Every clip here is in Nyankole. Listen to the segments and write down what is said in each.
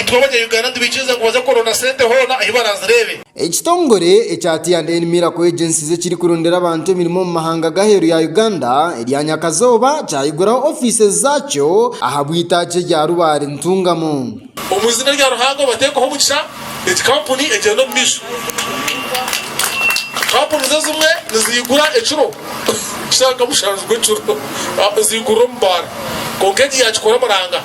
Itwe abanya-Uganda nitubaikiriza ngu baze kuronda sente hoona ahi barazireebe. Ekitongore ekya T&N Miracle Agencies ekirikurondera abantu emirimo omu mahanga g'aheeru ya Uganda erya nyakazooba kyayiguraho ofiisi zaakyo ahabw'eitaagi erya Rubare Ntungamo. Omu izina rya Ruhanga obateekeho omugisha, egi kampuni egyende omu maisho. Kampuni ezimwe niziigura ekiro shaaha nka mushanju gw'ekiro ziigurira omu baara kwonka egi yaakikora muranga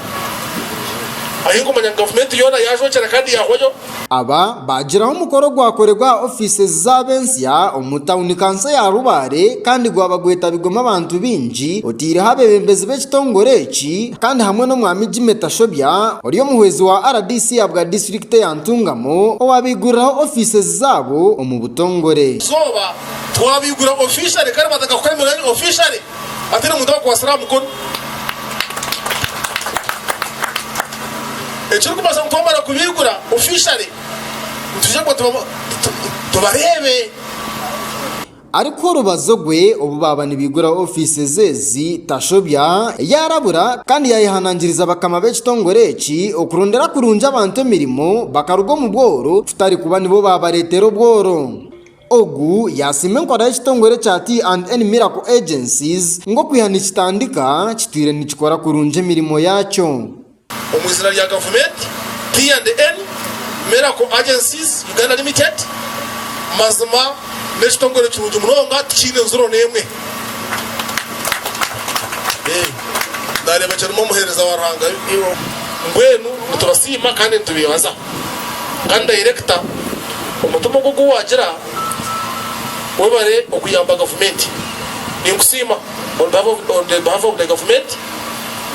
ahu nkumanya ngu gavumenti yoona yaajwekyera kandi yaahwayo. Aba baagiraho omukoro ogwakoregwa aha ofiisi zaabo ensya omu tauni kanso ya Rubare kandi gwaba gwetabirwemu abantu baingi oteireho abeebembezi b'ekitongore eki kandi hamwe n'Omwami Jimmy Tashobya ori omuhwezi wa RDC ahabwa disiturikiti eya Ntungamo owabaiguriraho ofiisi zaabo omu butongore. Izooba twabaigura officially kandi batandika kukora emirimo officially hataine muntu abakwasire aha mukono. Ekirikumanyisa ngu twamara kubaigura officially nitwija kuguma tubareebe. Arikuha orubazo rwe obu baaba nibaigura ofiisi ezi, Tashobya yaarabura kandi yaayehanangiriza bakama b'ekitongore eki okurondera kurungi abantu emirimo bakaruga omu bworo kutari kuba nibo baabareetera obworo. Ogu yaasiima enkora y'ekitongore kya T&N Miracle Agencies ngu okwiha nikitandika kitwire nikikora kurungi emirimo yaakyo. Omu izina rya gavumenti, T and N Miracle Agencies Uganda Limited mazima n'ekitongore kirungi munonga tikiine nzuro n'emwe. Nareeba kirimu omuheereza wa Ruhanga mbwenu nitubasiima kandi nitubeebaza. Kandi dayirekita omutima ogu ogu waagira webare okuyamba gavumenti. Ninkusiima on behalf of the government.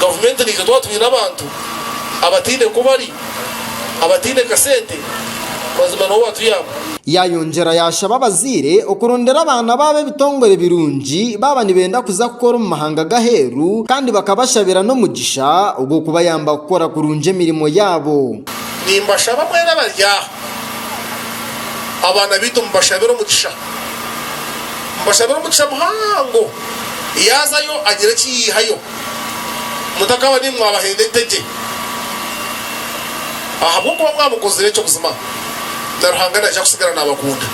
Gavumenti naija twaba twine abantu abataine ku bari, abataine kasente, mazima niwe waatuyamba. Yaayongyera yaashaba abazaire okurondera abaana baabo ebitongore birungi baaba nibenda kuza kukora omu mahanga g'aheeru kandi bakabashabira n'omugisha ogw'okubayamba kukora kurungi emirimo yaabo. Nimbashaba mwena abari aha, abaana baitu mubashabire omugisha. Mubashabire omugisha muhango. Yaazayo agira eki yaihayo. Mutakaba niimwe mwabahenda entegye, ahabw'okuba mwamukozire ekyo buzima, na Ruhanga naija kutsigara naabakunda.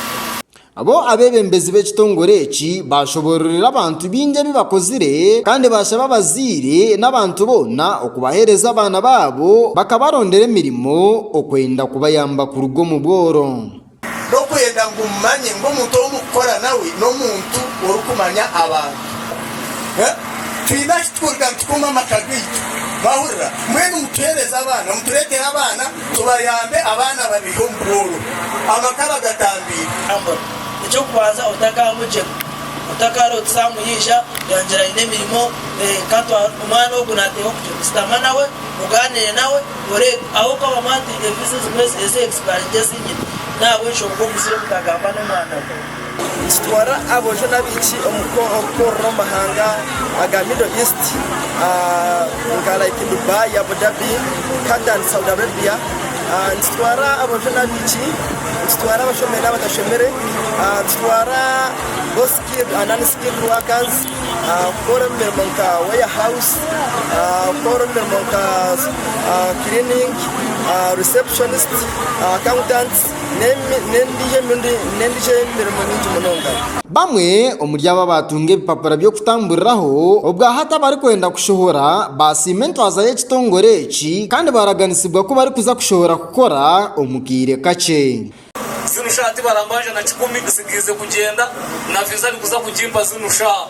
Abo abeebembezi b'ekitongore eki baashoboororera abantu baingi ebi bakozire kandi baashaba abazaire n'abantu boona okubaheereza abaana baabo bakabarondera emirimo okwenda kubayamba kuruga omu bworo. N'okwenda ngu mumanye ngu omuntu ou murikukora nawe n'omuntu orikumanya abantu. Twine ahu turikuruga nitukuuma amaka gaitu. Mwahurira? Mbwenu mutuheereze abaana, mutureetere abaana tubayambe abaana babaihe omu bworo, amaka bagatambiire. Eky'okubanza otakangugyema, otakarootisa ngu yaija yangira aine emirimo, omwana ogu naateekwa kugira kusitama nawe, ogaaniire nawe. Oreebe ahabw'okuba bamwe hati eviisa ezimwe ezi expiringa ezi nyine n'ahabw'enshonga omuzaire obutagamba n'omwana we. Nitutwara aboojo n'abaishiki omu kukorera omu mahanga aga Middle East nka like Dubai, Abu Dhabi, Qatar and Saudi Arabia. Nitutwara aboojo n'abaishiki, nitutwara abashomire n'abatashomire, nitutwara both skilled and unskilled workers. Kukora emirimo nka warehouse, kukora emirimo nka cleaning, receptionist, accountant n'endiijo emirimo mingi munonga. Bamwe omuri abo abaatunga ebipapura by'okutamburiraho obwahati abarikwenda kushohora baasiima entwaza y'ekitongore eki kandi baaraganisibwa ku barikuza kushohora kukora omu kaire kakye. Zinu shaaha tibarambanja na kikumi nsigiize kugyenda na visa arikuza kugimpa zinu shaaha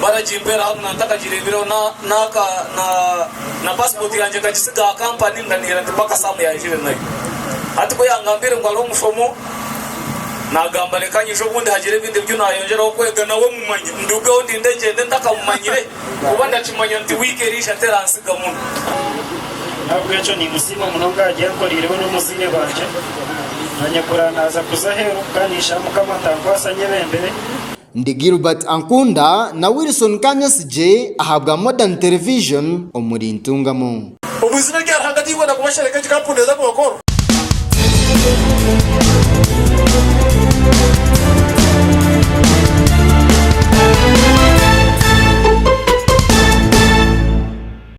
baragimpeera hanu na ntakagireebireho na na na na passport yangye nkagisiga aha kampani ndanihira nti mpaka Sam yaijire nayo. Hati ku yangambiire ngu hariho omushomo nagamba reka nyije obundi hagire ebindi ebi nayongyeraho kwega nawe mumanye ndugeho ndinde ngyende ntakamumanyire kuba ndakimanya nti wiiki eriija teransiga muno. N'ahabw'ekyo niimusiima munonga aha byankoreire we n'omuzaire bangye. Naanye kura naaza kuza aheeru kandi ninshaba Mukama atankwasa nyebembere. Ndi Gilbert Ankunda na Wilson Kanyesigye ahabwa Modern Television omuri Ntungamo. Omu izina rya Ruhanga tinkwenda kubashereka egi kampuni eza kubakora.